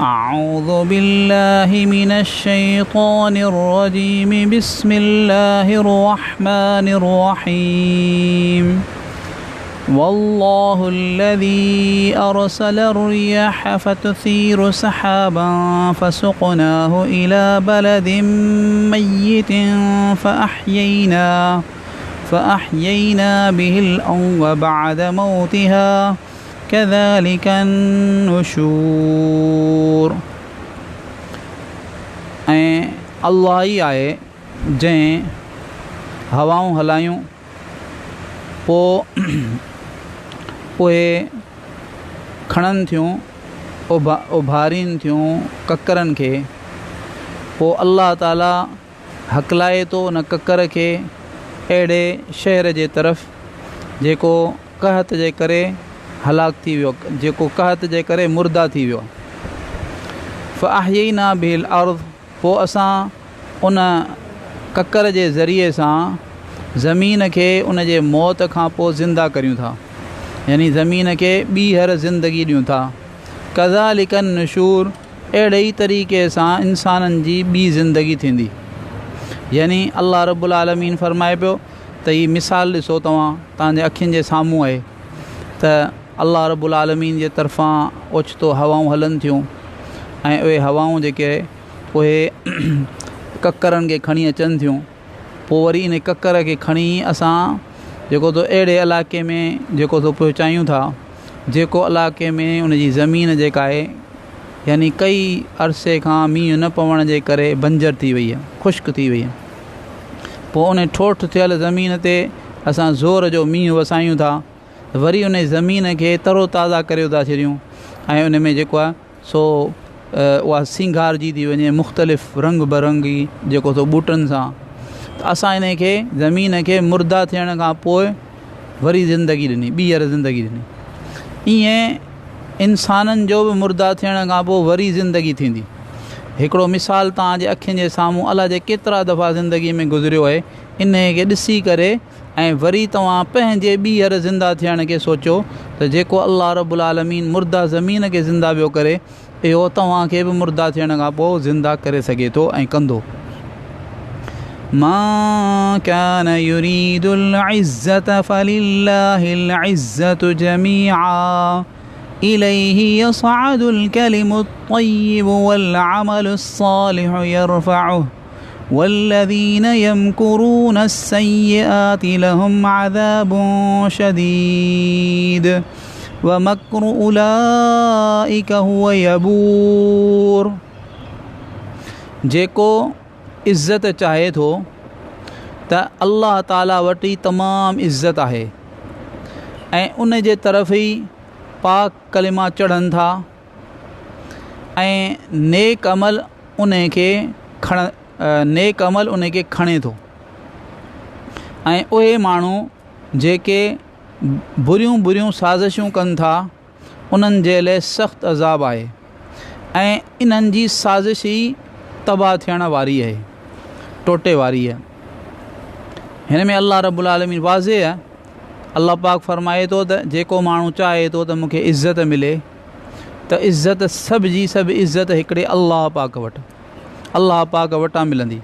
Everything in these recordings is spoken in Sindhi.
أعوذ بالله من الشيطان الرجيم. بسم الله الرحمن الرحيم. والله الذي أرسل الرياح فتثير سحابا فسقناه إلى بلد ميت فأحيينا به الأرض بعد موتها كذلك النشور. ۽ الله ئي آهي جنهن هوائون هلايون، پوء اهي کڻن ٿيون، اڀارين ٿيون ڪڪرن کي، پوء الله تعالي هڪلائي ٿو ان ڪڪر کي اهڙي شهر جي طرف جيڪو قحط جي ڪري هلاڪ ٿي ويو، جيڪو قحط جي ڪري مرده ٿي ويو. فاحيينا به الارض، پوء اسان ان ڪڪر جي ذريعي سان زمين کي ان جي موت کان پوء زنده ڪريون ٿا، يعني زمين کي ٻيهر زندگي ڏيون ٿا. ڪذالڪ النشور، اهڙي ئي طريقي سان انسانن جي ٻي زندگي ٿيندي. يعني الله رب العالمين فرمائي پيو ته هي مثال ڏسو توهان، توهان جي اکين جي سامهون آهي ته الله رب العالمين جي طرفان اوچتو هوائون هلن ٿيون ۽ اهي هوائون جيڪي اهي ڪڪرن کي کڻي اچن ٿيون، پوء وري ان ڪڪر کي کڻي اسان جيڪو تو اهڙي علائقي ۾ جيڪو تو پهچايون ٿا جيڪو علائقي ۾ ان جي زمين جيڪا آهي يعني ڪئي عرصي کان مينهن نه پوڻ جي ڪري بنجر ٿي وئي آهي، خشڪ ٿي وئي آهي. پوء ان ٺوٺ ٿيل زمين تي اسان زور جو مينهن وسايون ٿا، وري ان زمين کي ترو تازه ڪريو ٿا ڇڏيون ۽ ان ۾ جيڪو آهي سو اها سينگارجي ٿي وڃي مختلف رنگ برنگي جيڪو سو ٻوٽن سان. ته اسان ان کي زمين کي مرده ٿيڻ کان پوء وري زندگي ڏني، ٻيهر زندگي ڏني. ائين انسانن جو به مرده ٿيڻ کان پوء وري زندگي ٿيندي. هڪڙو مثال توهان جي اکين جي سامهون الائي جي ڪيترا دفعا زندگي ۾ گذريو آهي، انهي کي ڏسي ڪري ۽ وري توهان پنهنجي ٻيهر زنده ٿيڻ کي سوچيو ته جيڪو الله رب العالمين مرده زمين کي زنده پيو ڪري، اهو توهان کي به مرده ٿيڻ کان پوء زنده ڪري سگهي ٿو ۽ ڪندو. من كان يريد العزة فلله العزة جميعا إليه يصعد الكلم الطيب والعمل الصالح يرفعه والذين يمكرون السيئات لهم عذاب شديد ومڪر اولئک هو يبور. جيڪو عزت چاهي ٿو ته الله تعالي وٽ ئي تمام عزت آهي ۽ ان جي طرف ئي پاڪ ڪلما چڙهن ٿا ۽ نيڪ عمل ان کي کڻ نيڪ عمل ان کي کڻي ٿو ۽ اهي ماڻهو جيڪي بريون بريون سازشون ڪن ٿا انهن جي لئه سخت عذاب آهي ۽ انهن جي سازش ئي تباهه ٿيڻ واري آهي، ٽوٽي واري آهي. هن ۾ الله رب العالمين واضح آهي، الله پاڪ فرمائي ٿو ته جيڪو ماڻهو چاهي ٿو ته مون کي عزت ملي ته عزت سڀ جي سڀ عزت هڪڙي الله پاڪ وٽ، الله پاڪ وٽان ملندي.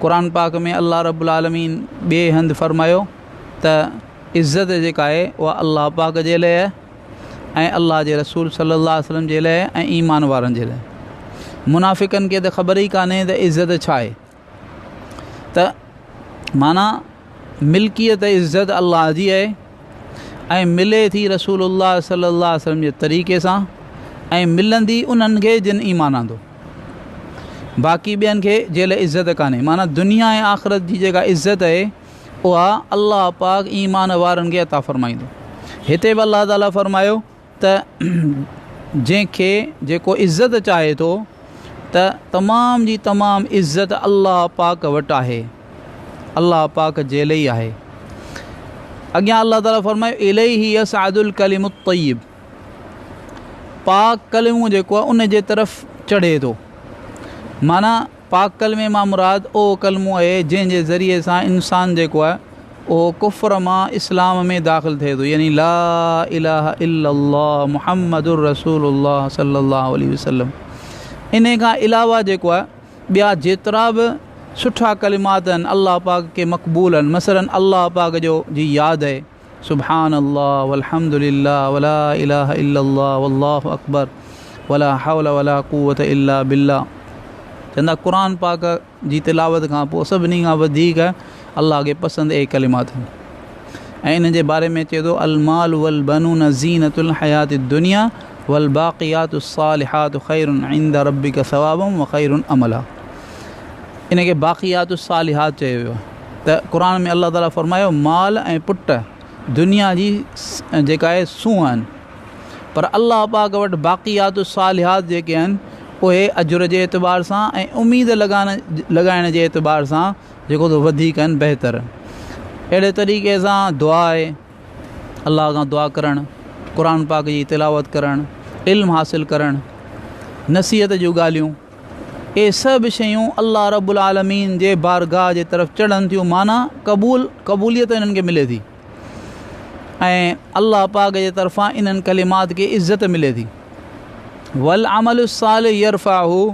قرآن پاڪ ۾ الله رب العالمين ٻئي هنڌ فرمايو ته عزت جيڪا آهي اها الله پاڪ جي لئه ۽ الله جي رسول صلي الله عليه وسلم جي لئه ۽ ايمان وارن جي لئه. منافقن کي ته خبر ئي ڪانهي ته عزت ڇا آهي. ته معنيٰ ملڪيت عزت الله جي آهي ۽ ملي ٿي رسول الله صلي الله عليه وسلم جي طريقي سان ۽ ملندي انهن کي جن ايمان آندو، باقي ٻين کي جي لئه عزت ڪانهي. معنيٰ دنيا ۽ آخرت جي جيڪا عزت آهي اها الله پاڪ ايمان وارن کي عطا فرمائيندو. هتي به الله تعالي فرمايو ته جنهن کي جيڪو عزت چاهي ٿو ته تمام جي تمام عزت الله پاڪ وٽ آهي، الله پاڪ جي لئي آهي. اڳيان الله تعالي فرمايو اليه يصعد الڪلم الطيب، پاڪ ڪلمو جيڪو آهي ان جي طرف چڙهي ٿو. معنيٰ پاڪ ڪلمي مان مراد اهو ڪلمو آهي جنهن جي ذريعي سان انسان جيڪو آهي اهو ڪفر مان اسلام ۾ داخل ٿئي ٿو، يعني لا اله الا الله محمد رسول الله صلي الله عليه وسلم. انهي کان علاوه جيڪو آهي ٻيا جيترا به سٺا ڪلمات آهن الله پاڪ کي مقبول آهن مثلا الله پاڪ جو جي ياد آهي سبحان الله والحمد لله ولا اله الا الله والله اڪبر ولا حول ولا قوت الا بالله چوندا قرآن پاڪ جي تلاوت کان پوء سڀني کان وڌيڪ الله کي پسند اهي ڪلمات آهن ۽ انهن جي باري ۾ چئي ٿو المال والبنون زينة الحياة الدنيا والباقيات الصالحات خير عند ربك ثوابا وخير املا ان کي باقيات الصالحات چيو ويو ته قرآن ۾ الله تعالي فرمايو مال ۽ پٽ دنيا جي جيڪا آهي سونهن آهن پر الله پاڪ وٽ باقيات الصالحات جيڪي آهن اهي اجر جي اعتبار سان ۽ اميد لڳائڻ لڳائڻ جي اعتبار سان جيڪو ته وڌيڪ آهن بهتر اهڙي طريقي سان دعا آهي الله کان دعا ڪرڻ قرآن پاڪ جي تلاوت ڪرڻ علم حاصل ڪرڻ نصيحت جون ڳالهيون اهي سڀ شيون الله رب العالمين جي بارگاهه جي طرف چڙهن ٿيون معنيٰ قبول قبوليت انهن کي ملي ٿي ۽ الله پاڪ جي طرفان انهن ڪلمات کي عزت ملي ٿي والعمل الصالح يرفعه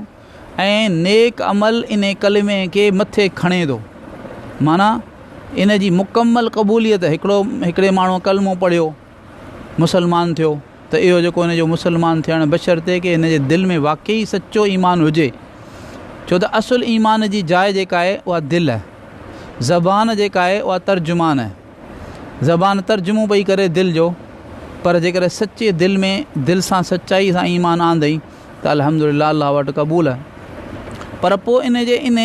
۽ نيڪ عمل ان ڪلمي کي مٿي کڻي ٿو معنيٰ ان جي مڪمل قبوليت هڪڙو هڪڙي ماڻهو ڪلمو پڙهيو مسلمان ٿيو ته اهو جيڪو ان جو مسلمان ٿيڻ بشرطيڪ هن جي دل ۾ واقعي سچو ايمان هجي ڇو ته اصل ايمان جي جاء جيڪا آهي اها دل آهي زبان جيڪا آهي اها ترجمان آهي زبان ترجمو پئي ڪري دل جو پر جيڪڏهن سچي دل ۾ دل سان سچائي سان ايمان آندئي ته الحمد لله الله وٽ قبول آهي پر پوء ان جي ان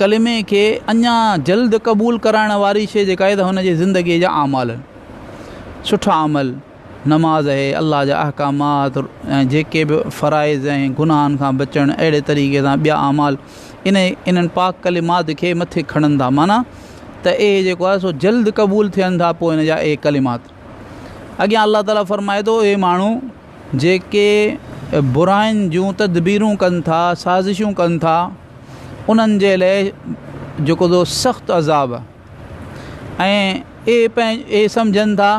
ڪلمي کي اڃا جلد قبول ڪرائڻ واري شيء جيڪا آهي ته هن جي زندگيء جا اعمال آهن سٺا عمل نماز اهي الله جا احڪامات ۽ جيڪي به فرائض ۽ گناهن کان بچڻ اهڙي طريقي سان ٻيا اعمال ان انهن پاڪ ڪلمات کي مٿي کڻن ٿا معنيٰ ته اهي جيڪو آهي سو جلد قبول ٿين ٿا پوء ان جا اهي ڪلمات اڳيان الله تعاليٰ فرمائي ٿو اهي ماڻهو جيڪي براين جون تدبيرون ڪن ٿا سازشون ڪن ٿا انهن جي لاء جيڪو تو سخت عذاب ۽ اهي اهي سمجهن ٿا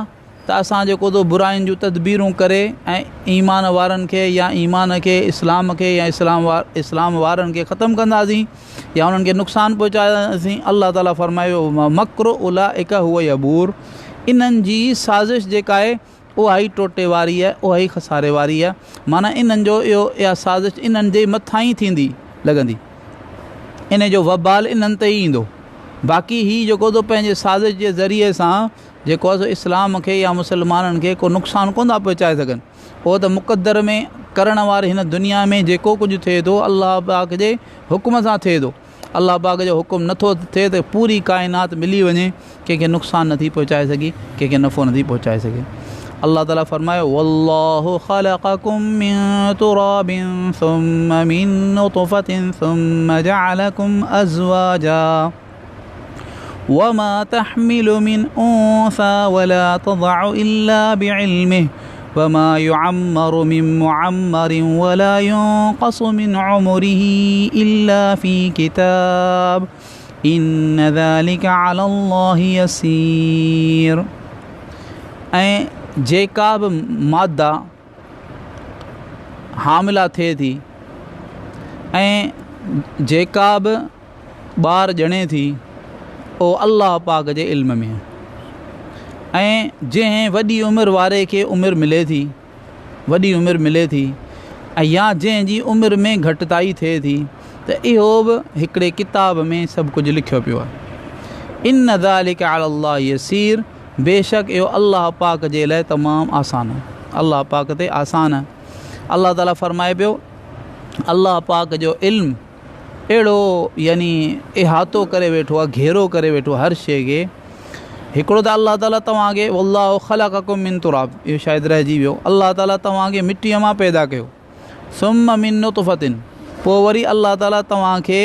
ته اسان جيڪو ٿو براين جون تدبيرون ڪري ۽ ايمان وارن کي يا ايمان کي اسلام کي يا اسلام وار اسلام وارن کي ختم ڪنداسين يا انهن کي نقصان پهچائينداسين الله تعالي فرمايو مڪر اولئک هو يبور انهن جي سازش جيڪا آهي اها ئي ٽوٽي واري آهي اها ئي خساري واري آهي معنيٰ انهن جو اهو اها سازش انهن جي مٿان ئي ٿيندي لڳندي ان جو وبال انهن تي ئي ايندو باقي هي جيڪو ٿو پنهنجي سازش جي ذريعي سان جيڪو آهي سو اسلام کي يا مسلمانن کي ڪو نقصان ڪونه ٿا پهچائي سگهن اهو ته مقدر ۾ ڪرڻ واري هن دنيا ۾ جيڪو ڪجهه ٿئي ٿو الله پاڪ جي حڪم سان ٿئي ٿو الله پاڪ جو حڪم نٿو ٿئي ته پوري ڪائنات ملي وڃي ڪنهن کي نقصان نٿي پهچائي سگهي ڪنهن کي نفعو نٿي پهچائي سگهي الله تعالي فرمايو والله خلقكم من تراب ثم من نطفة ثم جعلكم ازواجا وما تحمل من انثى ولا تضع الا بعلمه وما يعمر من معمر ولا ينقص من عمره الا في كتاب ان ذلك على الله يسير ۽ جيڪا به ماده حامله ٿئي ٿي ۽ جيڪا به ٻار ڄڻي ٿي اهو الله پاڪ جي علم ۾ آهي ۽ جنهن وڏي عمر واري کي عمر ملي ٿي وڏي عمر ملي ٿي ۽ يا جنهن جي عمر ۾ گهٽتائي ٿئي ٿي ته اهو به هڪڙي ڪتاب ۾ سڀ ڪجهه لکيو پيو آهي ان ذلڪ علی الله يسير بيشڪ اهو الله پاڪ جي لاء تمام آسان آهي الله پاڪ تي آسان آهي الله تعالي فرمائي پيو الله پاڪ جو علم اهڙو يعني احاطو ڪري ويٺو آهي گهيرو ڪري ويٺو آهي هر شيء کي هڪڙو ته الله تعاليٰ توهان کي والله خلقڪم من تراب اهو شايد رهجي ويو الله تعاليٰ توهان کي مٽيء مان پيدا ڪيو ثم من نطفة پوء وري الله تعاليٰ توهان کي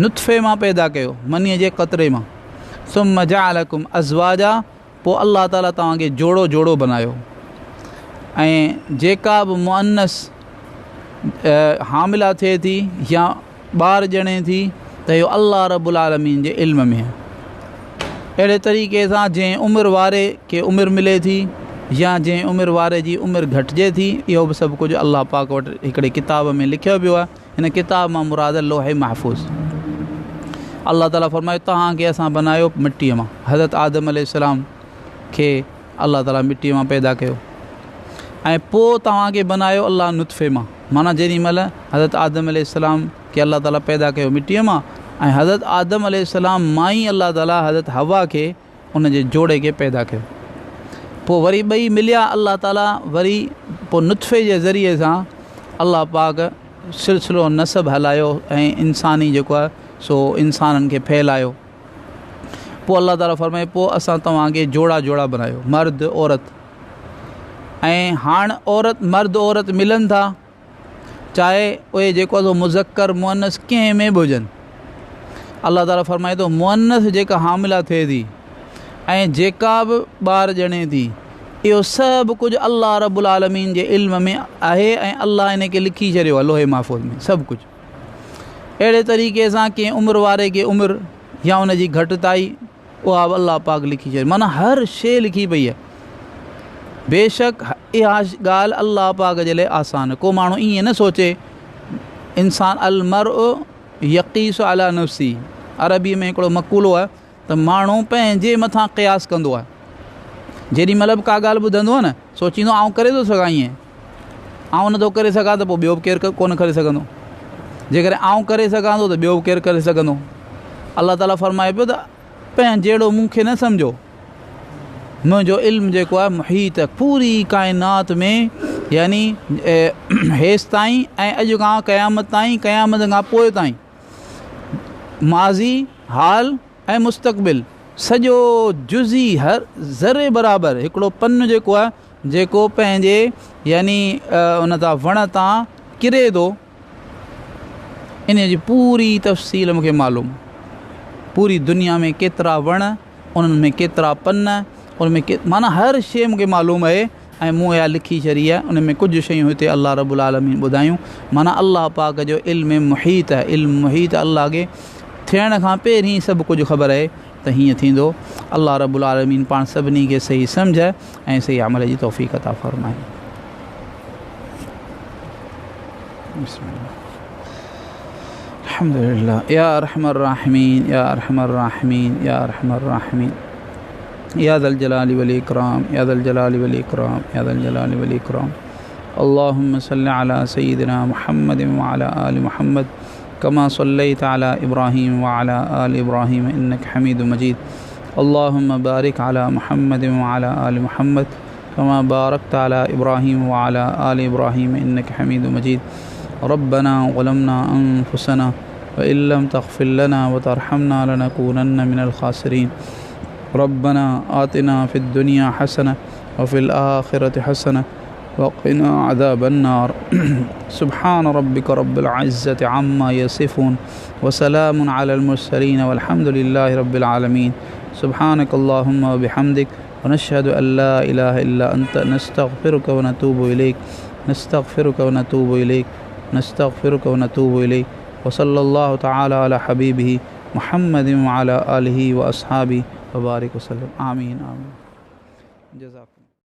نطفي مان پيدا ڪيو منيء جي قطري مان ثم جعلڪم ازواجا پوء الله تعاليٰ توهان کي جوڙو جوڙو بنايو ۽ جيڪا به مؤنث حامله ٿئي ٿي يا ٻار ڄڻي ٿي ته اهو الله رب العالمين جي علم ۾ آهي اهڙي طريقي سان جنهن عمر واري کي عمر ملي ٿي يا جنهن عمر واري جي عمر گهٽجي ٿي، اهو به سڀ ڪجهه الله پاڪ وٽ هڪڙي ڪتاب ۾ لکيو پيو آهي. هن ڪتاب مان مراد لوح محفوظ. الله تعاليٰ فرمايو توهان کي اسان بنايو مٽيء مان. حضرت آدم عليه السلام کي الله تعاليٰ مٽيء مان پيدا ڪيو ۽ پوء توهان کي بنايو الله نطفي مان. معنيٰ جيڏي مهل حضرت آدم عليه السلام کي الله تعاليٰ پيدا ڪيو مٽيء مان ۽ حضرت آدم عليه السلام مان ئي الله تعاليٰ حضرت حوا کي ان جي جوڙي کي پيدا ڪيو. پوء وري ٻئي مليا الله تعاليٰ وري پوء نطفي جي ذريعي سان الله پاڪ سلسلو نسب هلايو ۽ انساني جيڪو آهي سو انسانن کي ڦهلايو. پوء الله تعاليٰ فرمايو پوء اسان توهان کي جوڙا جوڙا بنايو مرد عورت ۽ هاڻ عورت مرد عورت ملن ٿا چاهي اهي جيڪو آهي سو مذڪر مؤنث ڪنهن ۾ به هجن. الله تعاليٰ فرمائي ٿو مؤنث جيڪا حامله ٿئي ٿي ۽ جيڪا به ٻار ڄڻي ٿي اهو سڀ ڪجهه الله رب العالمين جي علم ۾ آهي ۽ الله ان کي لکي ڇڏيو آهي لوح محفوظ ۾ سڀ ڪجهه. اهڙي طريقي سان ڪنهن عمر واري کي عمر يا ان جي گهٽتائي اها به الله پاڪ لکي ڇڏي معنيٰ هر شيء لکي پئي آهي. بيشڪ اها ڳالهه الله پاڪ جي لاء آسان آهي. ڪو ماڻهو ائين نه سوچي انسان المرء يقيس علي نفسه عربي ۾ هڪڙو مقولو آهي ته ماڻهو پنهنجي مٿان قياس ڪندو آهي. جيڏي مهل به ڪا ڳالهه ٻڌندو آهي نه سوچيندو آئون ڪري ٿو سگهان ائين، آئون نٿو ڪري سگهان ته پوء ٻيو به ڪير ڪونه ڪري سگهندو. جيڪڏهن آئون ڪري سگهان ٿو ته ٻيو به ڪير ڪري سگهندو. الله تعاليٰ فرمائي پيو ته پنهنجي جهڙو مون کي نه سمجهو، منهنجو علم جيڪو آهي محيط پوري ڪائنات ۾ يعني هيستائين ۽ اڄ کان قيامت تائين، قيامت کان پوء تائين، ماضي، حال ۽ مستقبل سڄو جزي هر ذري برابر هڪڙو پن جيڪو آهي جيڪو پنهنجي يعني ان تان وڻ تان ڪري ٿو ان جي پوري تفصيل مون کي معلوم پوري دنيا ۾ ڪيترا وڻ انهن ۾ ڪيترا پن ان ۾ معنيٰ هر شيء مون کي معلوم آهي ۽ مون اها لکي ڇڏي آهي ان ۾ ڪجهه شيون هتي الله رب العالمين ٻڌايون معنيٰ الله پاڪ جو علم محيط آهي علم محيط الله کي ٿيڻ کان پهرين سڀ ڪجهه خبر آهي ته هيئن ٿيندو. الله رب العالمين پاڻ سڀني کي صحيح سمجهه ۽ صحيح عمل جي توفيق عطا فرمائي. بسم الله الحمد لله يا ارحم الراحمين يا ارحم الراحمين يا ارحم الراحمين يا ذا الجلال والإكرام يا ذا الجلال والإكرام يا ذا الجلال والإكرام اللهم صل على سيدنا محمد وعلى آل محمد كما صليت على إبراهيم وعلى آل إبراهيم إنك حميد مجيد اللهم بارك على محمد وعلى آل محمد كما باركت على إبراهيم وعلى آل إبراهيم إنك حميد مجيد ربنا ظلمنا أنفسنا وإن لم تغفر لنا وترحمنا لنكونن من الخاسرين ربنا آتنا في الدنيا حسنة وفي الآخرة حسنة وقنا عذاب النار سبحان ربك رب العزة عما يصفون وسلام على المرسلين والحمد لله رب العالمين سبحانك اللهم وبحمدك ونشهد أن لا إله إلا أنت نستغفرك ونتوب إليك نستغفرك ونتوب إليك نستغفرك ونتوب إليك وصلى الله تعالى على حبيبه محمد وعلى آله وأصحابه وبارك وسلم آمين آمين جزاك.